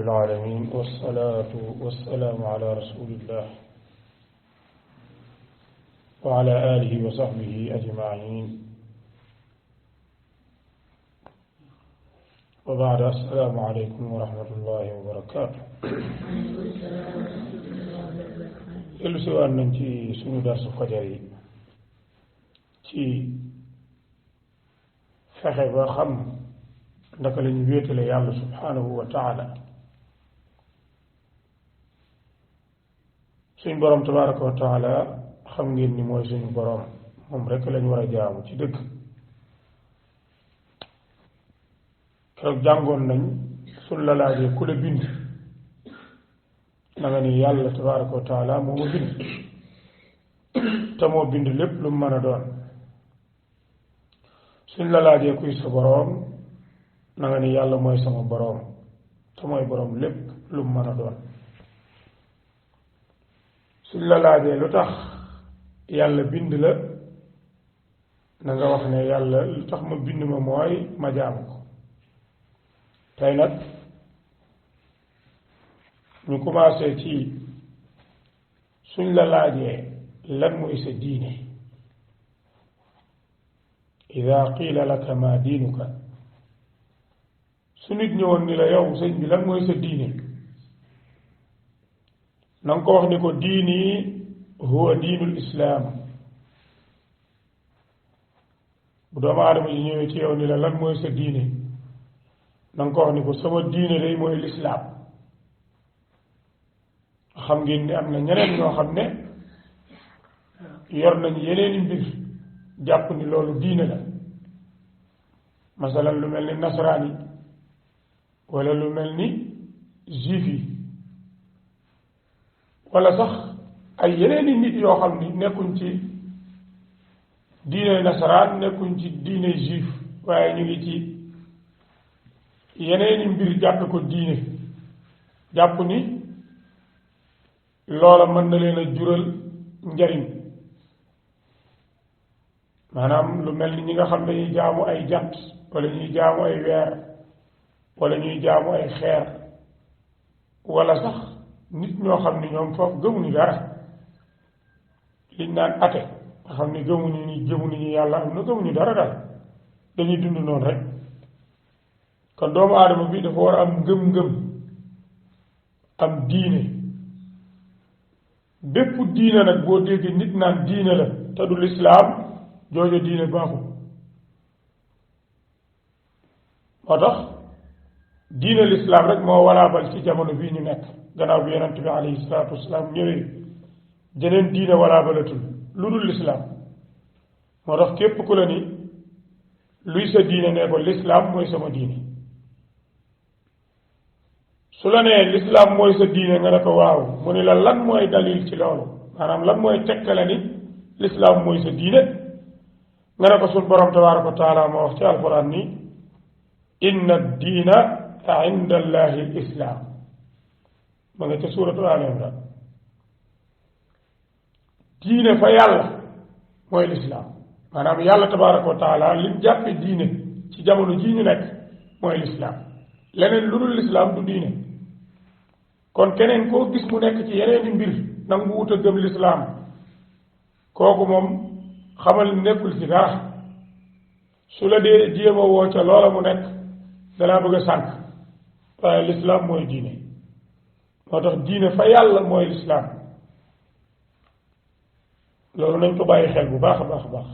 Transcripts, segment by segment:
رب العالمين والصلاة والسلام على رسول الله وعلى آله وصحبه أجمعين وبعد السلام عليكم ورحمة الله وبركاته إلو سوان ننتي سنو درس فجري تي fexe ba xam naka la ñu wéetale yàlla subhanahu wa taala suñ borom tabaraka wa taala xam ngeen ni mooy suñu borom moom rek lañ war a jaamu ci dëgg keroog jàngoon nañ suñ la laajee ku la bind na nga ni yàlla tabaraka wa taala moo ma bind te moo bind lépp lu mu mën a doon suñ la laajee kuy sa boroom na nga ni yàlla mooy sama boroom te mooy boroom lépp lu mu mën a doon suñ la laajee lu tax yàlla bind la na nga wax ne yàlla lu tax ma bind ma mooy ma jaamu ko tey nag ñu commencé ci suñ la laajee lan mooy sa diine ida qiila laka ma diinuka su nit ñëwoon ni la yow sëñ bi lan mooy sa diine na nga ko wax ni ko diini huwa diinul islaam bu doomu aadama yi ñëwee ci yow ni la lan mooy sa diine na nga ko wax ni ko sama diine day mooy lislaam xam ngeen ni am na ñeneen ñoo xam ne yor nañ yeneeni mbir jàpp ni loolu diine la masalan lu mel ni nasaraan yi wala lu mel ni juif yi wala sax ay yeneeni nit yoo xam ni nekkuñ ci diine nasaraan nekkuñ ci diine juif waaye ñu ngi ci yeneeni mbir jàpp ko diine jàpp ni loola mën na leen a jural njariñ maanaam lu mel ni ñi nga xam ne ñuy jaamu ay jant wala ñuy jaamu ay weer wala ñuy jaamu ay xeer wala sax nit ñoo xam ni ñoom foofu gëmuñu dara liñ naan ate nga xam ni gëmuñu ñu yàlla am na gëmuñu dara daal dañuy dund noonu rek kon doomu aadama bi dafa war a am ngëm-ngëm am diine bépp diine nag boo déggee nit naan diine la te du lislaam joojo diine baaxul moo tax diine lislaam rek moo walaabal ci jamono bii ñu nekk gannaaw bi yonent bi alayhi salaatu wasalaam ñëwee jeneen diine walaabalatul lu dul lislaam moo tax képp ku la ni luy sa diine nee ko lislaam mooy sama diine su la nee lislaam mooy sa diine nga ne ko waaw mu ni la lan mooy dalil ci loolu maanaam lan mooy tekkale ni lislaam mooy sa diine nga ne ko suñ borom tabaraka wa taala moo wax ci alquran ni inna diina inda allahi l islaam ma nga ca suuratu al imran diine fa yàlla mooy lislaam maanaam yàlla tabaraka wa taala lim jàppe diine ci jamono jii ñu nekk mooy lislaam leneen lu dul lislaam du diine kon keneen koo gis mu nekk ci yeneeni mbir nangu wut a gëm lislaam kooku moom xamal nekkul ci dara su la dee jéema woo ca loola mu nekk danaa bëgg a sànk waaye lislaam mooy diine moo tax diine fa yàlla mooy lislaam loolu nañ ko bàyyi xel bu baax a baax a baax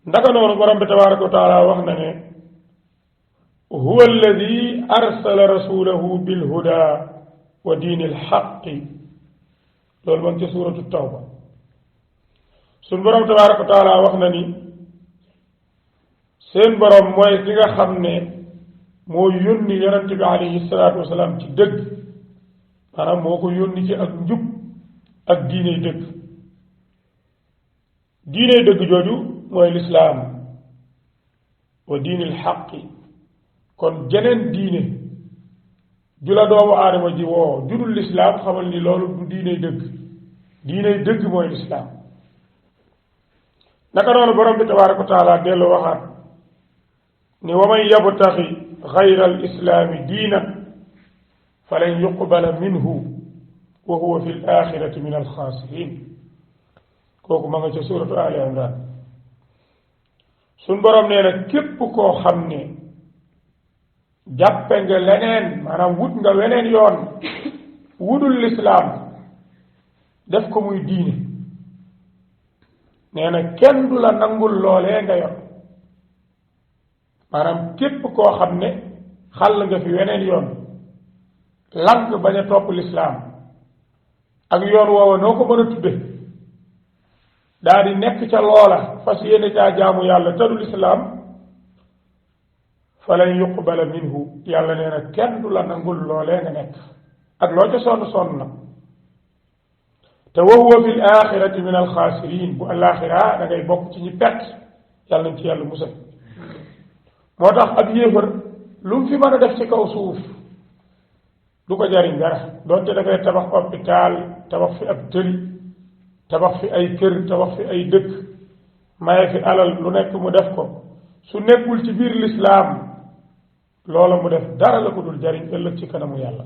ndaka noonu borom bi tabaraka wa taala wax na ne huwa alladi arsala rasulahu bilhuda wa diini alxaqi loolu ma ngi ci suuratu tawba suñ borom tabaraka wa taala wax na ni seen borom mooy ki nga xam ne moo yónni yonente bi alayhi salaatu wasalaam ci dëgg maanaam moo ko yónni ci ak njub ak diiney dëgg diiney dëgg jooju mooy lislaam wa diinil xaqi kon jeneen diine ju la doomu aadama ji woo judul lislaam xamal ni loolu du diiney dëgg diiney dëgg mooy lislaam naka noonu borom bi tabaaraka wa taala dellu waxaat ni wa man yabtaxi غير الإسلام دينا فلن يقبل منه وهو في الآخرة من الخاسرين كوكو ماغا سورة آل عمران سن بروم نينا كيب كو خامني jàppe nga leneen maanaam wut nga weneen yoon wudul lislaam def ko muy diine nee na kenn du la nangul loolee nga yor maanaam képp koo xam ne xàll nga fi weneen yoon lank bañ a topp lislaam ak yoon woowa noo ko mën a tudde daa di nekk ca loola fas yéene caa jaamu yàlla tadul islaam falan yuqbala minhu yàlla nee na kenn du la nangul loolee nga nekk ak loo ca sonn na te wa huwa fi l axirati min alxaasirin bu alaxira da ngay bokk ci ñi perte yàlla nañ ci yàlla musal moo tax ab yéefar lu mu fi mën a def ci kaw suuf du ko jariñ dara doonte dafay tabax hôpital tabax fi ab tëli tabax fi ay kër tabax fi ay dëkk maye fi alal lu nekk mu def ko su nekkul ci biir lislaam loola mu def dara la ko dul jariñ ëllëg ci kanamu yàlla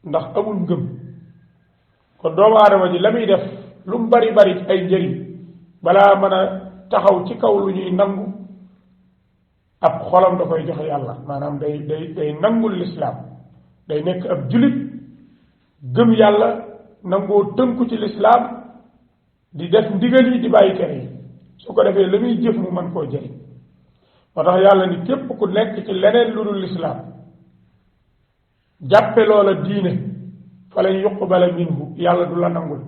ndax amul ngëm kon doomu aadama ji la muy def lu mu bari bari ay njëriñ balaa mën a taxaw ci kaw lu ñuy nangu ab xolam da koy joxe yàlla maanaam day nangul lislaam day nekk ab julit gëm yàlla nangoo tënku ci lislaam di def ndigal yi di bàyyi tere yi su ko defee la muy jëf mu mën koo jëriñ moo tax yàlla ni képp ku nekk ci leneen lu dul lislaam jàppe loola diine fa lan yuqbala minhu yàlla du la nangul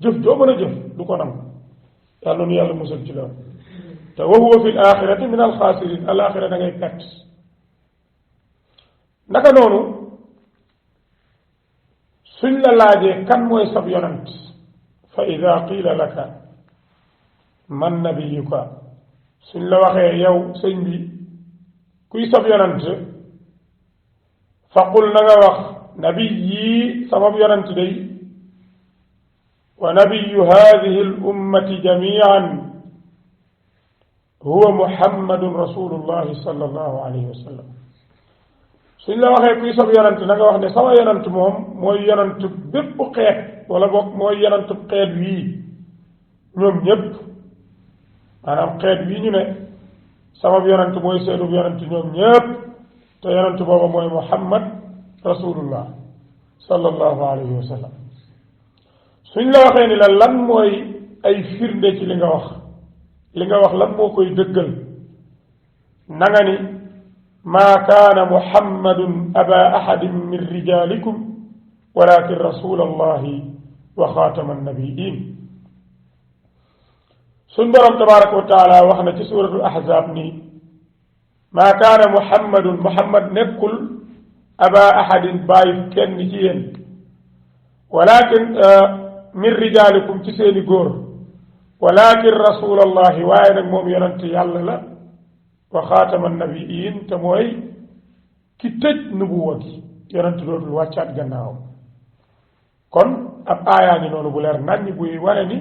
jëf joo mën a jëf du ko nangu yàlla nu yàlla musal ci loolu te wa huwa fi l axirati min alxaasirin alaxira da ngay perte naka noonu suñ la laajee kan mooy sab yonant fa ida qila laka man nabiyuka suñ la waxee yow sëñ bi kuy sab yonant faqul na nga wax nabi yii samab yonant day wa nabiyu hadihi l ummati jamian huwa muhammadun rasulullahi sallallahu alayhi wa sallam suñ la waxee kuy sab yonant na nga wax ne sama yonant moom mooy yonantu bépp xeet wala boog mooy yonantu xeet wii ñoom ñépp maanaam xeet wii ñu ne sama yonant mooy seenub yonant ñoom ñépp te yonant booba mooy muhammad rasulullah sallallahu alayhi wa sallam suñ la waxee ni la lan mooy ay firnde ci li nga wax lan moo koy dëggal na nga ni maa kaana muhammadun aba ahadin min rijalikum walakin rasul allahi wa xaatama annabiyin suñ borom tabaraka wa taala wax na ci suratul ahzab ni maa kaana muhammad nekkul aba ahadin bàyyi kenn ci yéen walakin min rijalikum ci seeni góor walakin rasul allahi waaye nag moom yonent yàlla la wa xaatama nabiyin te mooy ki tëj nubuwa gi yonent dootul wàccaat gannaawam kon ab aayaa ngi noonu bu leer naññ buy wane ni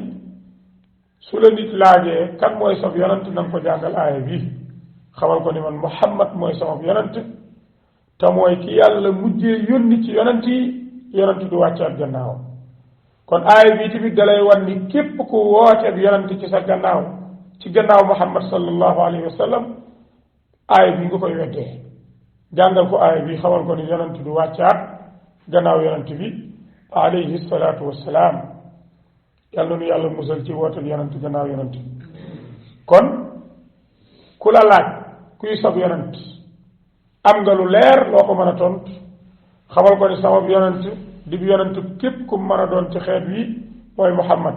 su la nit laajee kan mooy saf yonent na nga ko jàngal aaya bi xamal ko ni man muhammad mooy sama yonent te mooy ki yàlla mujjee yónni ci yonent yi yonent du wàccaat gannaawam kon aaya bi tamit dalay wan ni képp ku woote bi yonent ci sa gannaaw ci gannaaw muhammad sallallahu alayhi wa sallam aaya bi nga koy weddee jàngal ko aaya bi xamal ko ni yonent du wàccaat gannaaw yonent bi alayhi salaatu wassalaam yàlla nu yàlla musal ci wootal yonent gannaaw yonent kon ku la laaj kuy sab yonent am nga lu leer loo ko mën a tontu xamal ko ni sama yonent di yonent képp ku mën a doon ci xeet wi mooy muhammad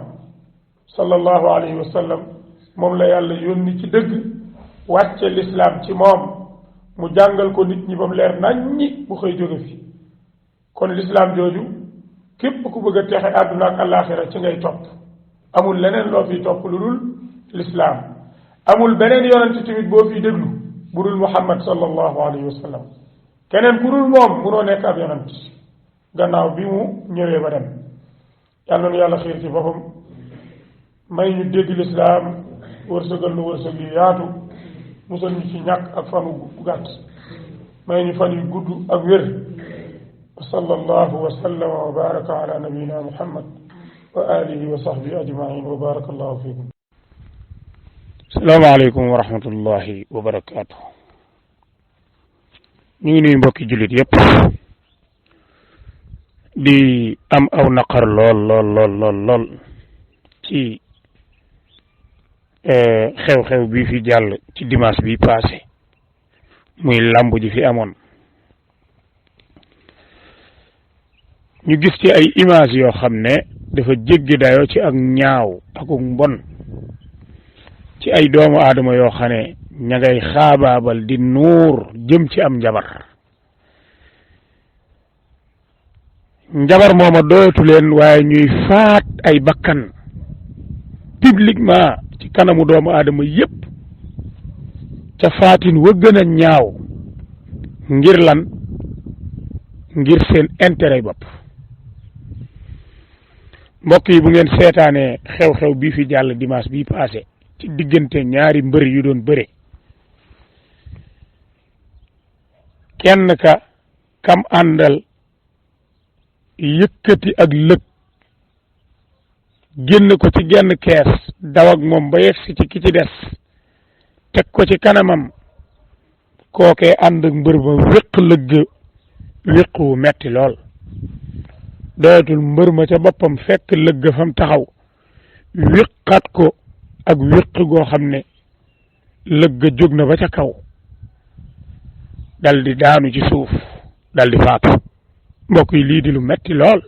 sallallahu alayhi wa sallam moom la yàlla yónni ci dëgg wàcce lislaam ci moom mu jàngal ko nit ñi ba mu leer naññi bu xëy jóge fi kon lislaam jooju képp ku bëgg a texe àdduna ak àllaaxira ci ngay topp amul leneen loo fiy topp lu dul lislaam amul beneen yonent tamit boo fiy déglu bu dul muhammad sallallahu alayhi wa sallam keneen ku dul moom munoo nekk ab yonent gannaaw bi mu ñëwee ba dem yàlla nu yàlla xiir ci boppam may ñu dégg lislaam wërsëgal nu wërsëg yu yaatu musal ñu ci ñàkk ak fanu gàtt may ñu fan yu gudd ak wér wa sallallahu wa sallama wa baraka ala nabiyina muhammad wa alihi wa sahbihi ajmain wa barakallahu fikum. salaamaaleykum wa rahmatullahi wa barakaatu. ñu ngi nuyu mbokki jullit yépp di am aw naqar lool ci xew-xew bi fi jàll ci dimanche bi passé muy làmb ji fi amoon. ñu gis ci ay image yoo xam ne dafa jéggi dayoo ci ak ñaaw akuk mbon ci ay doomu aadama yoo xam ne ña ngay xaabaabal di nuur jëm ci am njabar mooma doyatu leen waaye ñuy faat ay bakkan publiquement ci kanamu doomu aadama yépp ca faatin wa gën a ñaaw ngir lan ngir seen intérêt bopp. mbokk yi bu ngeen seetaanee xew-xew bii fi jàll dimanche bii passé ci diggante ñaari mbër yu doon bëre kenn ka kam àndal yëkkati ak lëg génn ko ci genn kees daw ak moom ba yegsi ci ki ci des teg ko ci kanamam kookee ànd ak mbër ba wéq lëgg wéq wu metti lool doyatul mbër ma ca boppam fekk lëgg fam taxaw wéqaat ko ak wéq goo xam ne lëgg jóg na ba ca kaw dal di daanu ci suuf dal di faatu. mbokk yi lii di lu metti lool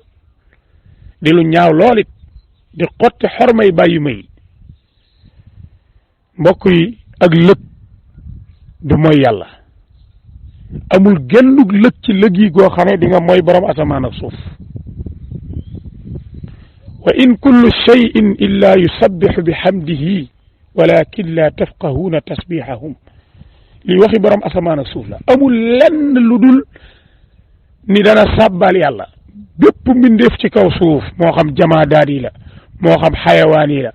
di lu ñaaw lool it di xotti xormay bàyyi may mbokk yi ak lëg du mooy yàlla amul gennug lëg ci lëg yi goo xam ne di nga mooy borom asamaan ak suuf. wa in kullu shay'in illa yusabbihu bihamdihi walakin la tafqahuna tasbihahum li waxi borom asamaan ak suuf la amul lenn lu dul ni dana sàbbal yàlla bépp mbindeef ci kaw suuf moo xam jamaadaat yi la moo xam xayawaan yi la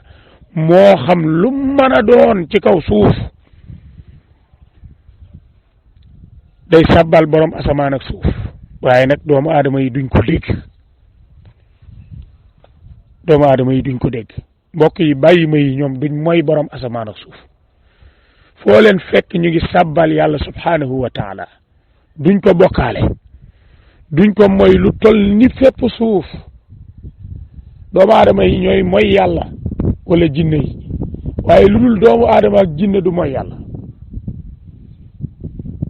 moo xam lu mën a doon ci kaw suuf day sàbbal borom asamaan ak suuf waaye nag doomu aadama yi duñ ko dégg mbokk yi bàyyi ma yi ñoom duñ mooy borom asamaan ak suuf foo leen fekk ñu ngi sàbbal yàlla subhanahu wa taala duñ ko bokkaale duñ ko mooy lu toll ni fépp suuf. doomu aadama yi ñooy mooy yàlla wala jinne yi waaye lu dul doomu aadama ak jinne du mooy yàlla.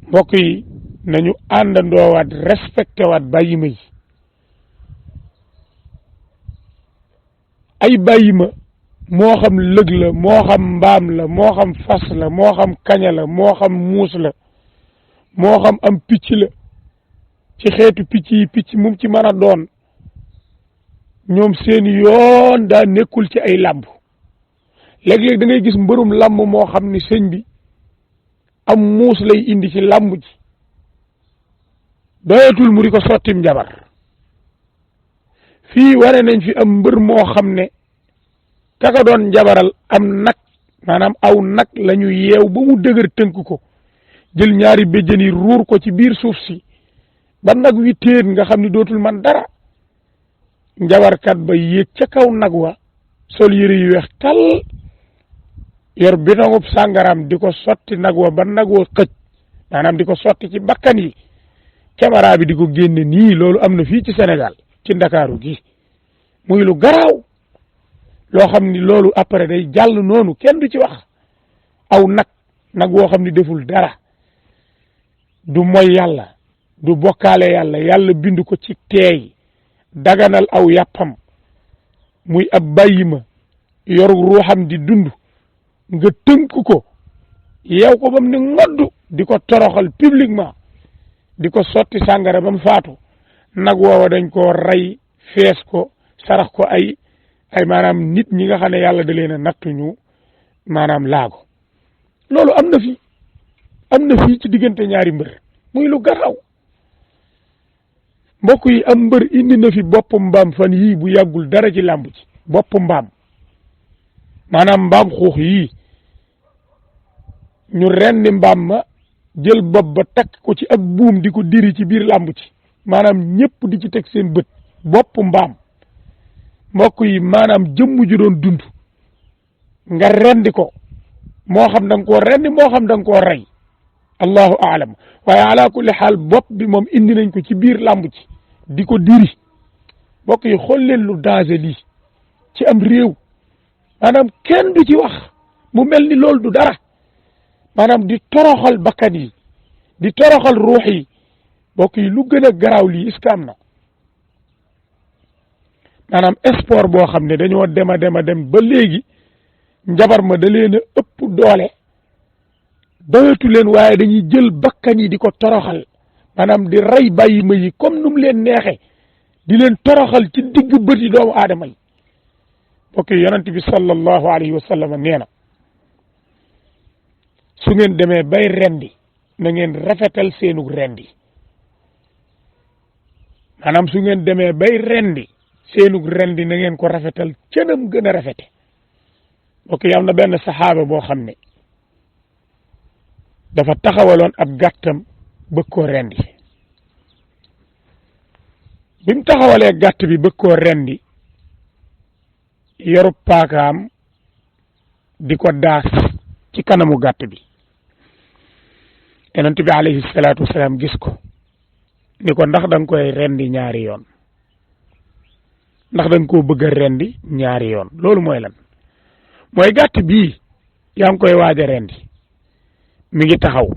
mbokk yi nañu àndandoowaat respecté waat bàyyi ma yi ay bàyyi ma moo xam lëg la moo xam mbaam la moo xam fas la moo xam kaña la moo xam muus la moo xam am picc la ci xeetu picc yi picc mum ci mën a doon ñoom seen yoon daa nekkul ci ay làmb. léeg-léeg da ngay gis mbërum làmb moo xam ni sëñ bi am muus lay indi ci làmb ji doyatul mu di ko sottim njabar. fii wane nañ fi am mbër moo xam ne kaka doon njabaral am nag maanaam aw nag la ñu yeew ba mu dëgër tënk ko jël ñaari béjjën yi ruur ko ci biir suuf si ba nag wi téen nga xam ni dootul man dara. njabarkat ba yéeg ca kaw nag wa sol yëre yu weex tal yor bitongub sàngaram di ko sotti nag wa ba nag wa xëj maanaam di ko sotti ci bakkan yi caméra bi di ko génne nii loolu am na fii ci Sénégal ci Ndakaaru gi muy lu garaaw loo xam ni loolu après day jàll noonu kenn du ci wax. aw nag woo xam ni deful dara du mooy yàlla du bokkaale yàlla bind ko ci teey daganal aw yàppam muy ab bàyyima yor ruuxam di dund nga tënk ko yeew ko bam ne ngoddu di ko toroxal publiquement di ko sotti sàngara ba mu faatu nag woowa dañ koo rey fees ko sarax ko ay maanaam nit ñi nga xam ne yàlla da leen a nattu ñu maanaam laago. loolu am na fii ci diggante ñaari mbër muy lu garaaw. mbokk yi am mbër indi na fi bopp mbaam fan yii bu yàggul dara ci làmb ci bopp mbaam maanaam mbaam xuux yii ñu rendi mbaam ma jël bopp ba takk ko ci ak buum di ko diri ci biir làmb ci maanaam ñëpp di ci teg seen bët bopp mbaam mbokk yi maanaam jëmm ju doon dund nga rendi ko moo xam da nga koo rendi moo xam da nga koo rey allahu aalam waaye ala kulli xaal bopp bi moom indi nañ ko ci biir làmb ci di ko diri mbokk yi xool leen lu danger lii ci am réew maanaam kenn du ci wax mu mel ni loolu du dara maanaam di toroxal bakkan yi di toroxal ruux yi mbokk yi lu gën a garaaw lii est-ce que am na maanaam sport boo xam ne dañoo dem ba léegi njabar ma da leen a ëpp doole doyatu leen waaye dañuy jël bakkan yi di ko toroxal maanaam di rey bàyyi ma yi comme nu mu leen neexe di leen toroxal ci digg bët yi doomu aadama yi mbokk yi yonent bi sallallahu alayhi wa sallam nee na su ngeen demee bay rendi na ngeen rafetal seenug rendi maanaam su ngeen demee bay rendi seenug rendi na ngeen ko rafetal cënam gën a rafete mbokk yi am na benn saxaaba boo xam ne dafa taxawaloon ab gàttam bëgg koo rendi bi mu taxawalee gàtt bi bëgg koo rendi yorub paakaam di ko daas ci kanamu gàtt bi yonent bi alayhi salaatu wasalaam gis ko ni ko ndax da nga koy rendi ñaari yoon ndax da nga koo bëgg a rendi ñaari yoon loolu mooy lan mooy gàtt bii yaa ngi koy waaj a rendi mi ngi taxaw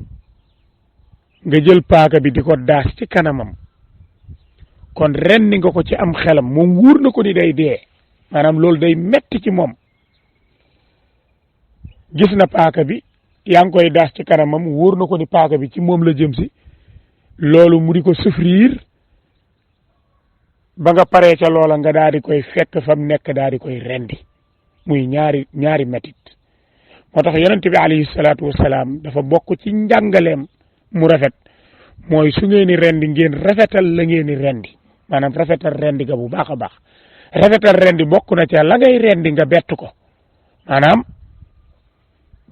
nga jël paaka bi di ko daas ci kanamam kon rendi nga ko ci am xelam moom wóor na ko ni day dee maanaam loolu day metti ci moom gis na paaka bi yaa ngi koy daas ci kanamam wóor na ko ni paaka bi ci moom la jëm si loolu mu di ko souffrir ba nga paree ca loola nga daal di koy fekk fa mu nekk daal di koy rendi muy ñaari metit moo tax yonent bi alayhi salaatu wasalaam dafa bokk ci njàngaleem mu rafet mooy su ngeen di rendi ngeen rafetal la ngeen di rendi maanaam rafetal rendi ga bu baax a baax rafetal rendi bokk na ca la ngay rendi nga bett ko maanaam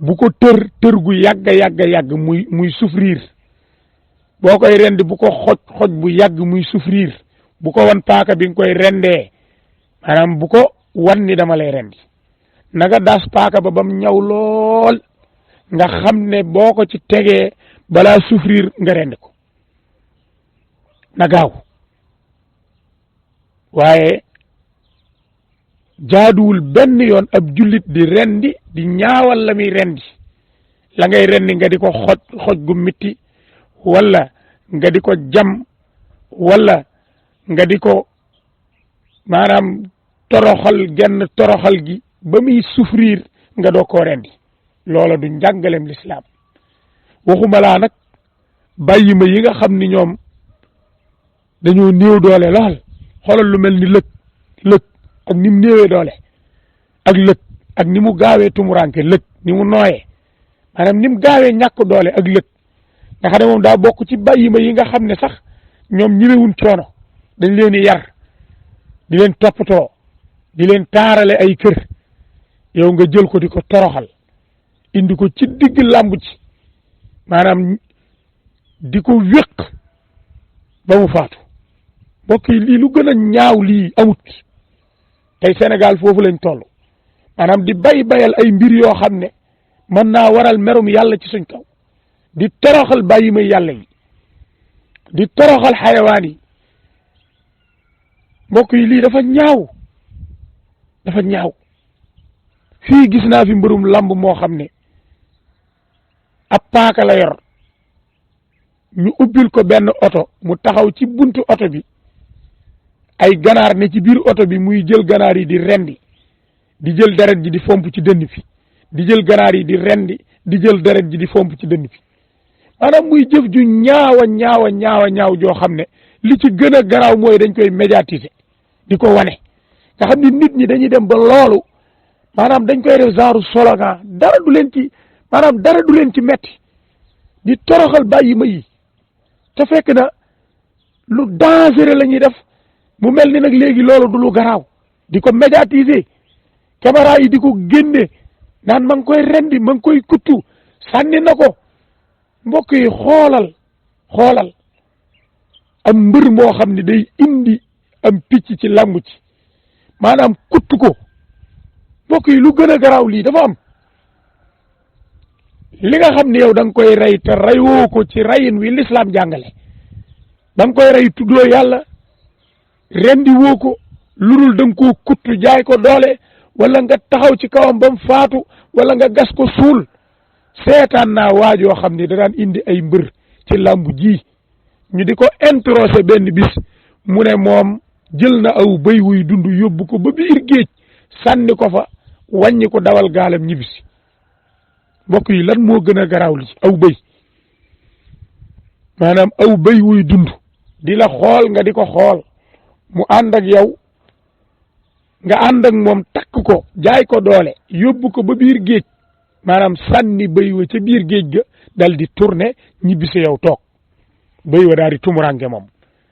bu ko tër gu yàgg muy souffrir boo koy rendi bu ko xoj bu yàgg muy souffrir bu ko wan paaka bi nga koy rendee maanaam bu ko wan ni dama lay rendi naga daas paaka ba bam ñaw lool nga xam ne boo ko ci tegee balaa souffrir nga rendi ko na gaaw waaye jaaduwul benn yoon ab jullit di rendi di ñaawal la muy rendi la ngay rendi nga di ko xoj gu mitti wala nga di ko jam wala nga di ko maanaam toroxal gi ba muy souffrir nga doo koo rendi loola du njàngalem lislaam waxuma laa nag bàyyi ma yi nga xam ni ñoom dañoo néew doole lool xoolal lu mel ni lëg ak ni mu néewee doole ak lëg ak ni mu gaawee tumuranke lëg ni mu nooyee maanaam ni mu gaawee ñàkk doole ak lëg nga xam ne moom daa bokk ci bàyyi ma yi nga xam ne sax ñoom ñemewuñ coono dañ leen di yar di leen toppatoo di leen taarale ay kër yow nga jël ko di ko toroxal indi ko ci digg làmb ci maanaam di ko wéq ba mu faatu mbokk yi lii lu gën a ñaaw lii amut tey Sénégal foofu lañ toll maanaam di bayal ay mbir yoo xam ne mën naa waral merum yàlla ci suñ kaw di toroxal bàyyi may yàlla yi di toroxal xayawaan yi mbokk yi lii dafa ñaaw fii gis naa fi mbërum lamb moo xam ne ab paaka la yor ñu ubbil ko benn oto mu taxaw ci buntu oto bi ay ganaar ne ci biir oto bi muy jël ganaar yi di rendi di jël deret ji di fomp ci dënn fi di jël ganaar yi di rendi di jël deret ji di fomp ci dënn fi maanaam muy jëf ju ñaaw joo xam ne li ci gën a garaaw mooy dañ koy médiatiser di ko wane nga xam ni nit ñi dañuy dem ba loolu maanaam dañ koy def genre slogan dara du leen ci metti di toroxal bàyyi ma yi te fekk na lu dangereux la ñuy def mu mel ni nag léegi loolu du lu garaaw di ko médiatiser caméra yi di ko génne naan ma ngi koy rendi ma ngi koy kuttu sànni na ko mbokk yi xoolal am mbër moo xam ne day indi am picc ci làmb ci maanaam kutt ko mbokk yi lu gën a garaaw lii dafa am li nga xam ne yow da nga koy rey te reyoo ko ci reyin wi lislaam jàngale da nga koy rey tuddoo yàlla rendi woo ko lu dul da nga koo kutt jaay ko doole wala nga taxaw ci kawam ba mu faatu wala nga gas ko suul seetaan naa waajoo xam ne da daan indi ay mbër ci làmb ji ñu di ko introsé benn bis mu ne moom jël na aw bëy wuy dund yóbbu ko ba biir géej sànni ko fa wàññi ko dawal gaalam ñibbisi mbokk yi lan moo gën a garaaw li aw bëy maanaam aw bëy wuy dund di la xool nga di ko xool mu ànd ak yow nga ànd ak moom takk ko jaay ko doole yóbbu ko ba biir géej maanaam sànni bëy wa ca biir géej ga dal di tourné ñibbisi yow toog bëy wa daal di tumurange moom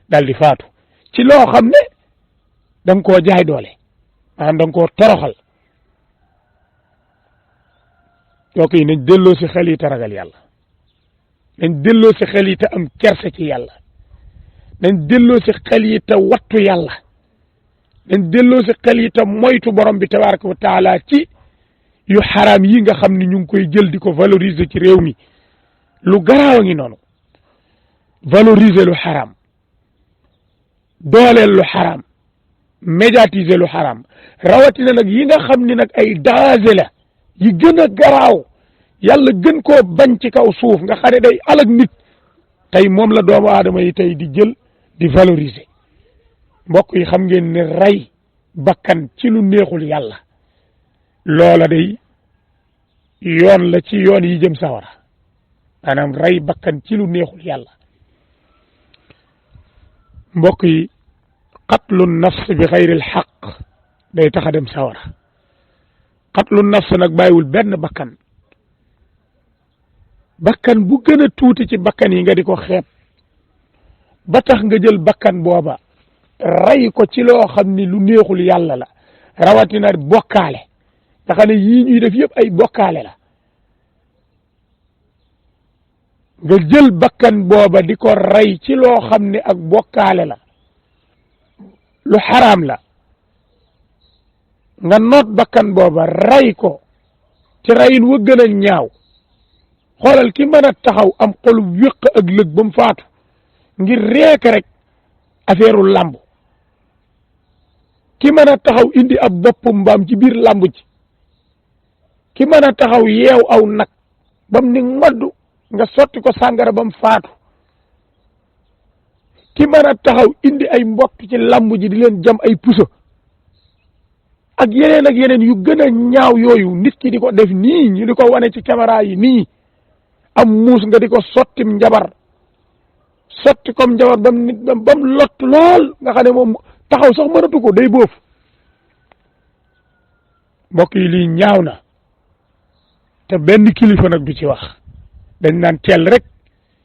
dal di faatu ci loo xam ne da nga koo jaay doole maanaam da nga koo toroxal kooku yi nañ delloo si xel yi te ragal yàlla nañ delloo si xel yi te am kerse ci yàlla nañ delloo si xel yi te wattu yàlla nañ delloo si xel yi te moytu borom bi tabaraka wa taala ci yu xaraam yi nga xam ne ñu ngi koy jël di ko valoriser ci réew mi lu garaaw a ngi noonu valoriser lu xaraam dooleel lu xaraam médiatiser lu xaraam rawatina nag yi nga xam ni nag ay danger la yi gën a garaaw yàlla gën koo bañ ci kaw suuf nga xam ne day alag nit tey moom la doomu aadama yi tey di jël di valoriser mbokk yi xam ngeen ne rey bakkan ci lu neexul yàlla loola day yoon la ci yoon yi jëm sawara maanaam rey bakkan ci lu neexul yàlla mbokk yi qatlu nafs bi xayril xaq day tax a dem sawara qatlu nafs nag bàyyiwul benn bakkan bu gën a tuuti ci bakkan yi nga di ko xeeb ba tax nga jël bakkan booba rey ko ci loo xam ni lu neexul yàlla la rawatina bokkaale nga xam ne yii ñuy def yëpp ay bokkaale la nga jël bakkan booba di ko rey ci loo xam ne ak bokkaale la lu xaraam la nga noot bakkan booba rey ko ci reyin wa gën a ñaaw xoolal ki mën a taxaw am xolu wéq ak lëg ba mu faatu ngir reek rek affaire u làmb ki mën a taxaw indi ab bopp mbaam ci biir làmb ci ki mën a taxaw yeew aw nag bam ni ngoddu nga sotti ko sàngara ba mu faatu ki mën a taxaw indi ay mbott ci làmb ji di leen jam ay puso ak yeneen yu gën a ñaaw yooyu nit ki di ko def nii ñu di ko wane ci caméra yi nii am muus nga di ko sottim njabar sotti comme njabar bam lott lool nga xam ne moom taxaw sax mënatu ko day boof mbokk yi lii ñaaw na te benn kilifa nag du ci wax dañ naan teel rek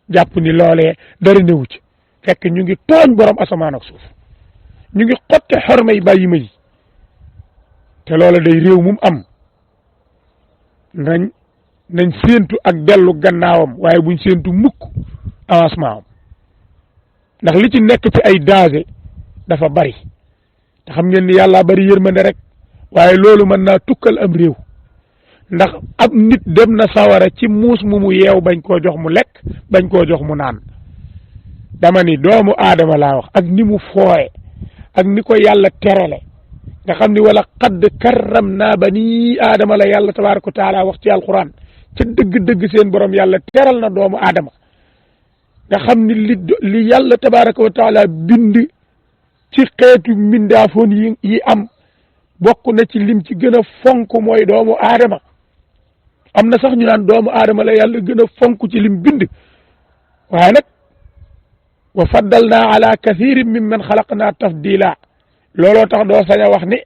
jàpp ni loolee dara newu ci fekk ñu ngi tooñ borom asamaan ak suuf ñu ngi xotte xormay bàyyi ma yi te loola day réew mum am nañ séentu ak dellu gannaawam waaye buñ séentu mukk avancement am ndax li ci nekk ci ay danger dafa bari te xam ngeen ni yàlla bari yërmande rek waaye loolu mën naa tukkal am réew ndax ab nit dem na sawara ci muus mu yeew bañ koo jox mu lekk bañ koo jox mu naan dama ni doomu aadama laa wax ak ni mu fooye ak ni ko yàlla terale nga xam ni wala qad karramna bani aadama la yàlla tabaaraka wa taala wax ci alquran ca dëgg-dëgg seen borom yàlla teral na doomu aadama nga xam ni li yàlla tabaaraka wa taala bind ci xeetu mbindaafoon yi am bokk na ci lim ci gën a fonk mooy doomu aadama am na sax ñu naan doomu aadama la yàlla gën a fonk ci lim bind waaye nag wa faddalna ala kathirin mimman xalaqna tafdila looloo tax doo sañ a wax ne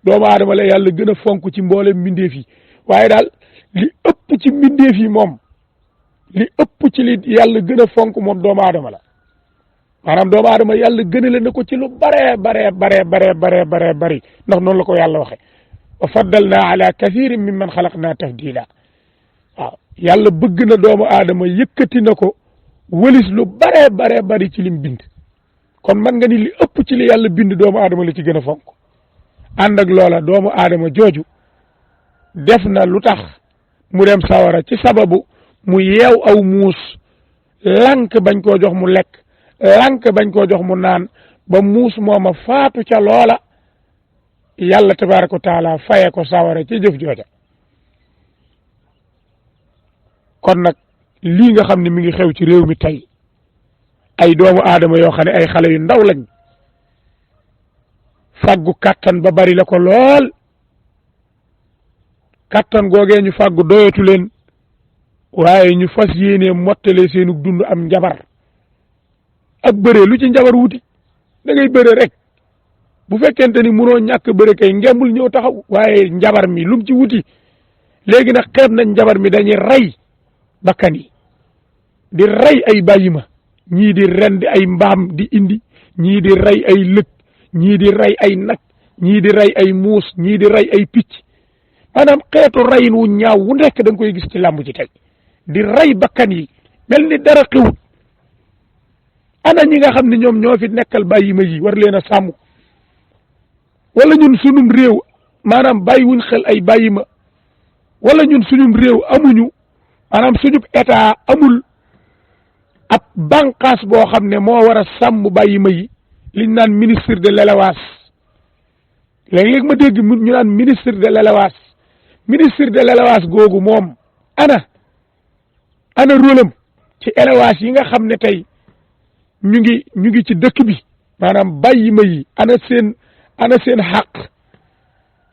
doomu aadama la yàlla gën a fonk ci mboolem mbindeef yi waaye daal li ëpp ci mbindeef yi moom li ëpp ci li yàlla gën a fonk moom doomu aadama la maanaam doomu aadama yàlla gënale na ko ci lu bare bari ndax noonu la ko yàlla waxe wa faddalna ala kathirin mimman xalaqna tafdila waaw yàlla bëgg na doomu aadama yëkkati na ko wëlis lu bare bari ci lim bind kon man nga ni li ëpp ci li yàlla bind doomu aadama la ci gën a fonk ànd ak loola doomu aadama jooju def na lu tax mu dem sawara ci sababu mu yeew aw muus lànk bañ koo jox mu lekk lànk bañ koo jox mu naan ba muus mooma faatu ca loola yàlla tabaaraka wa taala faye ko sawara ci jëf jooja kon nag lii nga xam ne mi ngi xew ci réew mi tey ay doomu aadama yoo xam ne ay xale yu ndaw lañ fàggu kàttan ba bari la ko lool kàttan googee ñu fàggu doyatu leen waaye ñu fas yéenee mottale seenu dund am njabar ak bëre lu ci njabar wuti da ngay bëre rek bu fekkente ni munoo ñàkk bëre kay ngembul ñëw taxaw waaye njabar mi lum ci wuti léegi nag xeeb nañ njabar mi dañuy rey bakkan yi di rey ay bàyyima ñii di rendi ay mbaam di indi ñii di rey ay lëg ñii di rey ay nag ñii di rey ay muus ñii di rey ay picc maanaam xeetu reyin wu ñaaw wu nekk da nga koy gis ci làmb ci tey di rey bakkan yi mel ni dara xewut ana ñi nga xam ne ñoom ñoo fi nekkal bàyyima yi war leen a sàmm wala ñun sunum réew maanaam bàyyiwuñ xel ay bàyyima wala ñun sunum réew amuñu maanaam suñu état amul ab bànqaas boo xam ne moo war a sàmm bàyyima yi liñ naan ministre de l'élevage léeg-léeg ma dégg ñu naan ministre de l'élevage ministre de l'élevage googu moom ana rôlam ci élevage yi nga xam ne tey ñu ngi ci dëkk bi maanaam bàyyima yi ana seen xaq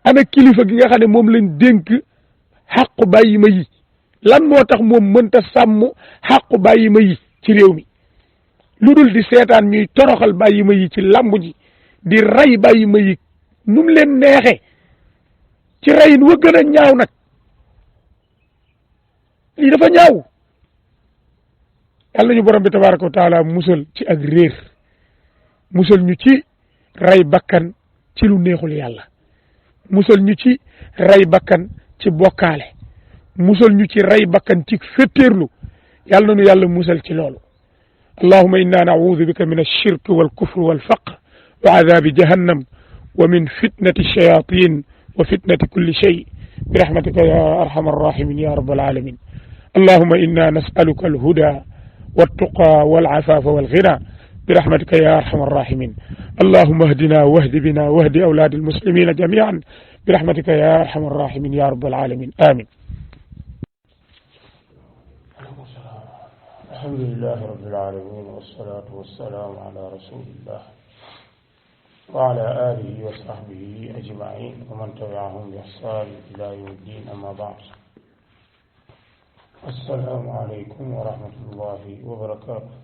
ana kilifa gi nga xam ne moom lañ dénk xaqu bàyyima yi lan moo tax moom mënta sàmm xaqu bàyyima yi ci réew mi lu dul di seetaan ñuy toroxal bàyyima yi ci làmb ji di rey bàyyima yi nu mu leen neexe ci reyin wa gën a ñaaw nag lii dafa ñaaw yàlla ñu borom bi tabaraka wa taala musal ci ak réer musal ñu ci rey bakkan ci lu neexul yàlla musal ñu ci rey bakkan ci bokkaale musal ñu ci rey bakkan ci féttéerlu yàlla na nu yàlla musal ci loolu allahumma inna na'udhu bika min ash-shirki wal kufri wal faqr wa adhabi jahannam wa min fitnati ash-shayatin wa fitnati kulli shay bi rahmatika ya arhamar rahimin ya rabbal alamin allahumma inna nas'aluka al-huda والتقى والعفاف والغنى برحمتك يا أرحم الراحمين اللهم اهدنا واهد بنا واهد أولاد المسلمين جميعا برحمتك يا أرحم الراحمين يا رب العالمين آمين الحمد لله رب العالمين والصلاة والسلام على رسول الله وعلى آله وصحبه أجمعين ومن تبعهم بإحسان إلى يوم الدين أما بعد السلام عليكم ورحمة الله وبركاته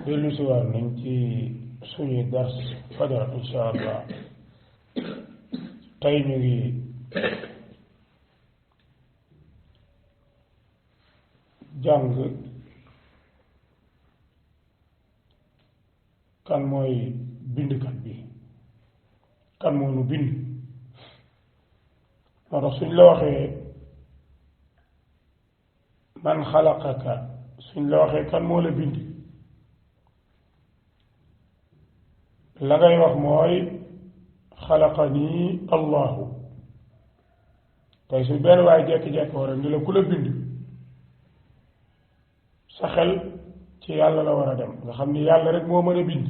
dellu si waat nañ ci suñu dars fajar insha allah tey ñu ngi jàng kan mooy bindkat bi kan moo nu bind moo tax suñ la waxee man xalaqaka suñ la waxee kan moo la bind la ngay wax mooy xalaqani allahu tey su benn waay jekki-jekki war a ni la ku la bind sa xel ci yàlla la war a dem nga xam ni yàlla rek moo mën a bind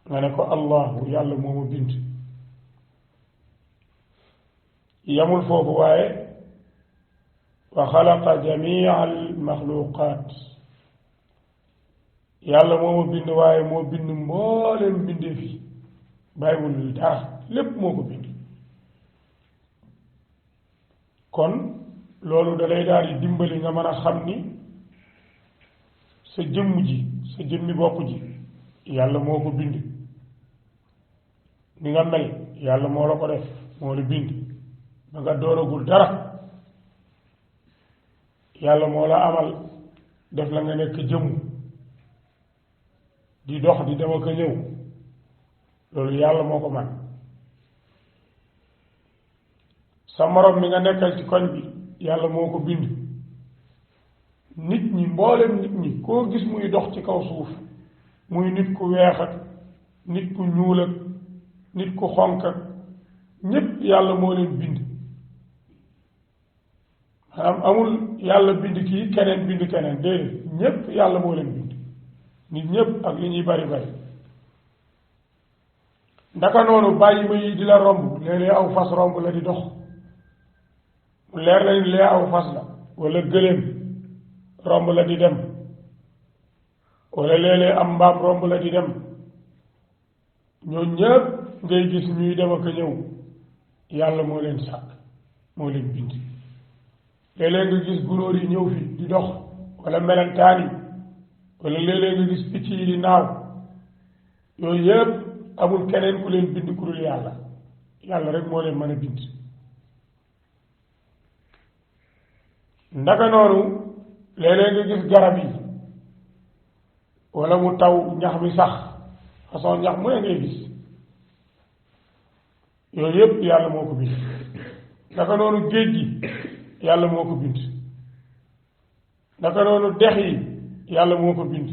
nga ne ko allahu yàlla moo ma bind yamul foofu waaye wa xalaqa jamia al maxluqaat yàlla moo ma bind waaye moo bind mboolem bindee fi bàyyiwul dara lépp moo ko bind kon loolu da lay daal di dimbali nga mën a xam ni sa jëmm ji sa jëmmi bopp ji yàlla moo ko bind ni nga mel yàlla moo la ko def moo la bind ba nga dooragul dara yàlla moo la amal def la nga nekk jëmm di dox di dem ak a ñëw loolu yàlla moo ko man sa morom mi nga nekkal ci koñ bi yàlla moo ko bind nit ñi mboolem nit ñi koo gis muy dox ci kaw suuf muy nit ku weex ak nit ku ñuul ak nit ku xonk ak ñépp yàlla moo leen bind maanaam amul yàlla bind kii keneen bind keneen déedéet ñépp yàlla moo leen bind nit ñépp ak li ñuy bari bari ndaka noonu bàyyi ma yi di la romb léeg-léeg aw fas romb la di dox mu leer la ni lee aw fas la wala gëléem romb la di dem wala léeg-léeg am mbaam romb la di dem ñoo ñëpp ngay gis ñuy dem ak a ñëw yàlla moo leen sàkk moo leen bind léeg-léeg nga gis gunóor yi ñëw fi di dox wala melentaan yi wala léeg-léeg nga gis picc yi di naaw yooyu yëpp amul keneen ku leen bind ku dul yàlla yàlla rek moo leen mën a bind ndaka noonu léeg-léeg nga gis garab yi wala mu taw ñax mi sax façon ñax mu ne ngay gis yooyu yëpp yàlla moo ko bind ndaka noonu géej gi yàlla moo ko bind ndaka noonu dex yi yàlla moo ko bind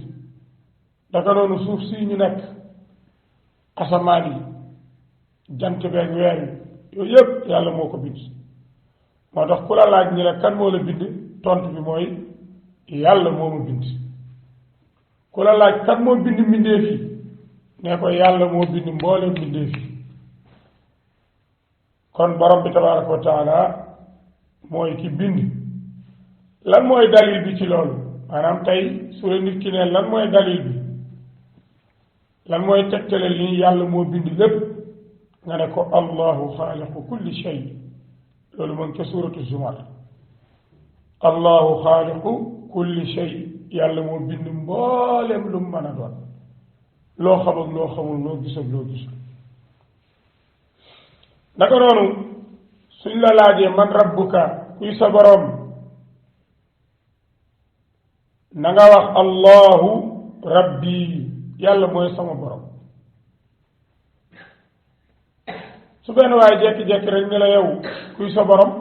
ndaka noonu suuf si ñu nekk asamaan yi jant beeg weer yi yooyu yëpp yàlla moo ko bind moo tax ku la laaj ñi la kan moo la bind tontu bi mooy yàlla moo ma bind ku la laaj kan moo bind mbindeef yi ne ko yàlla moo bind mboolem mbindeef yi kon borom bi tabaraka wa taala mooy ki bind lan mooy dalil bi ci loolu maanaam tey su la nit ki ne lan mooy dalil bi lan mooy tegtale li yàlla moo bind lépp nga ne ko allahu xaaliqu kulli shay loolu mu ngi ca suuratu zumar allahu xaaliqu kulli shay yàlla moo bind mboolem lu mu mën a doon loo xam ak loo xamul loo gis ak loo gisul naka noonu suñ la laajee man rabbuka kuy sa borom na nga wax allahu rabbi yàlla mooy sama borom su benn waaye jekki-jekki rek ne la yow kuy sa borom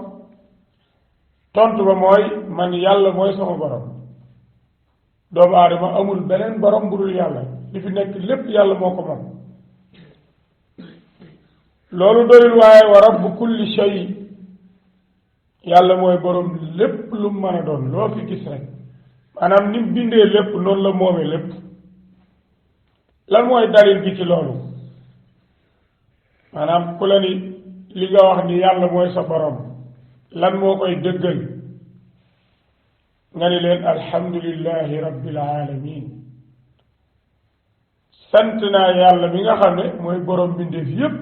tontu ba mooy man yàlla mooy sama borom doomu aadama amul beneen borom bu dul yàlla li fi nekk lépp yàlla moo ko moom loolu doyul waaye wa rabbu kulli shay yàlla mooy borom lépp lu mën a doon loo fi gis rek maanaam ni mu bindee lépp noonu la moomee lépp lan mooy dalil bi ci loolu maanaam ku la ni li nga wax ni yàlla mooy sa borom lan moo koy dëggal nga ni leen alhamdulillahi rabbil alamin sant naa yàlla mi nga xam ne mooy borom mbindeef yépp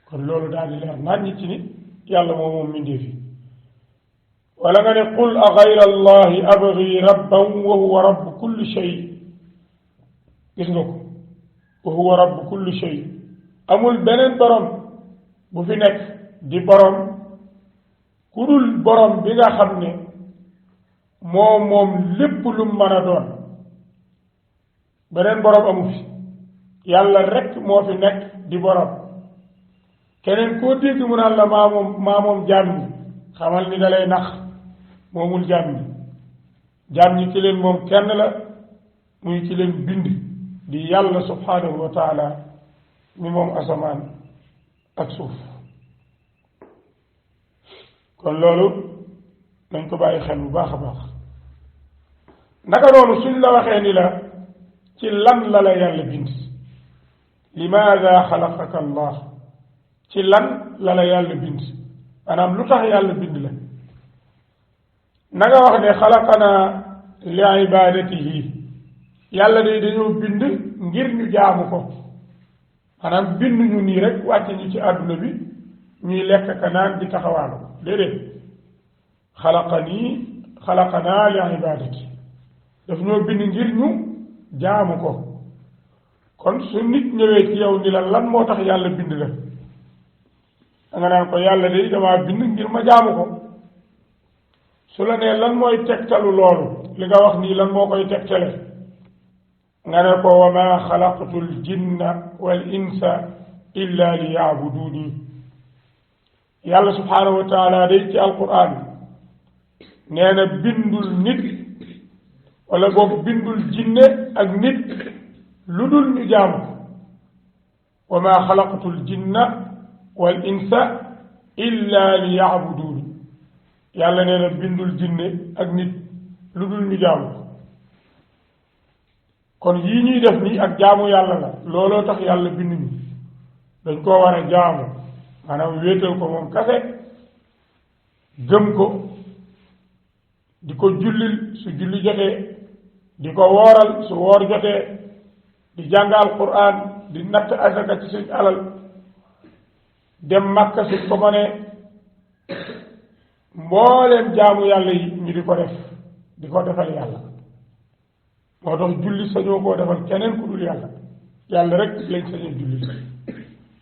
kon loolu daal di leer naan ñi ci ni yàlla moo moom mbindeef yi wala nga ne qul a gayra allahi abgi rabban wa huwa rabbu kulli shay gis nga ko wa huwa rabbu kulli shay amul beneen borom bu fi nekk di borom ku dul borom bi nga xam ne moom lépp lu mën a doon beneen borom amu fi yàlla rek moo fi nekk di borom keneen koo dégg mu naan la maa moom jaam ñi xamal ni da lay nax moomul jaam ñi jaam ñi ci leen moom kenn la muy ci leen bind di yàlla subhanahu wa taala mi moom asamaan ak suuf kon loolu nañ ko bàyyi xel bu baax a baax naka noonu suñ la waxee ni la ci lan la la yàlla bind limaada xalaqaka allah ci lan la la yàlla bind maanaam lu tax yàlla bind la na nga wax ne xalaqana li ibadatihi yàlla de dañoo bind ngir ñu jaamu ko maanaam bind ñu nii rek wàcce ñu ci àdduna bi ñuy lekk ka naan di taxawaalu déedéet xalaqana li ibadati daf ñoo bind ngir ñu jaamu ko kon su nit ñëwee ci yow ni la lan moo tax yàlla bind la da nga naan ko yàlla de damaa bind ngir ma jaamu ko su la nee lan mooy tegtalu loolu li nga wax nii lan moo koy tegtale nga ne ko wa ma xalaqtu l jinna wal insa illa li yaabuduni yàlla subhanahu wa taala day ci alquran nee na bindul nit wala boog bindul jinne ak nit lu dul ñu jaamu wa ma xalaqtu l jinna wal insa illa li yaabuduun yàlla nee na bindul jinne ak nit lu dul ñu jaamu kon yii ñuy def nii ak jaamu yàlla la looloo tax yàlla binduñu dañ koo war a jaamu maanaam wéetal ko moom kase gëm ko di ko jullil su julli jotee di ko wooral su woor jotee di jàng alquran di natt asaka ci suñ alal dem Makka suñ ko mënee mbooleem jaamu yàlla yi ñu di ko def di ko defal yàlla moo tax julli sañoo koo defal keneen ku dul yàlla yàlla rek lañ sañoo julli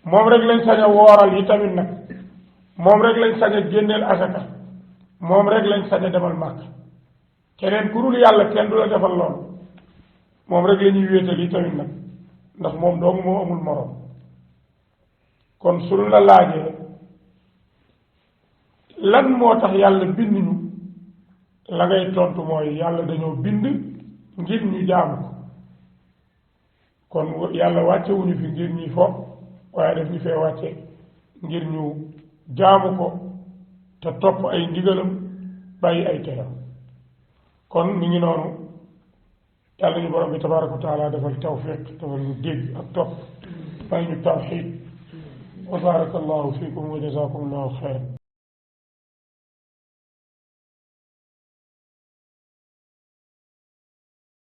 moom rek lañ sañ a wooral yi tamit nag moom rek lañ sañ a génneel asaka moom rek lañ sañ a demal màkk keneen ku dul yàlla kenn du la defal lool moom rek la ñuy wéetal yi tamit nag ndax moom doomu moo amul moroom kon suñu la laajee lan moo tax yàlla bind ñu la ngay tontu mooy yàlla dañoo bind ngir ñu jaamu ko kon yàlla wàcce wuñu fi ngir ñuy fo waaye daf ñu fee wàcce ngir ñu jaamu ko te topp ay ndigalam bàyyi ay teram kon mi ngi noonu yàlla ñu borom bi tabaraka wa taala defal tawfiq defal ñu dégg ak topp may ñu tawxid wa baraka allahu fikum wa jazakum allahu xeyran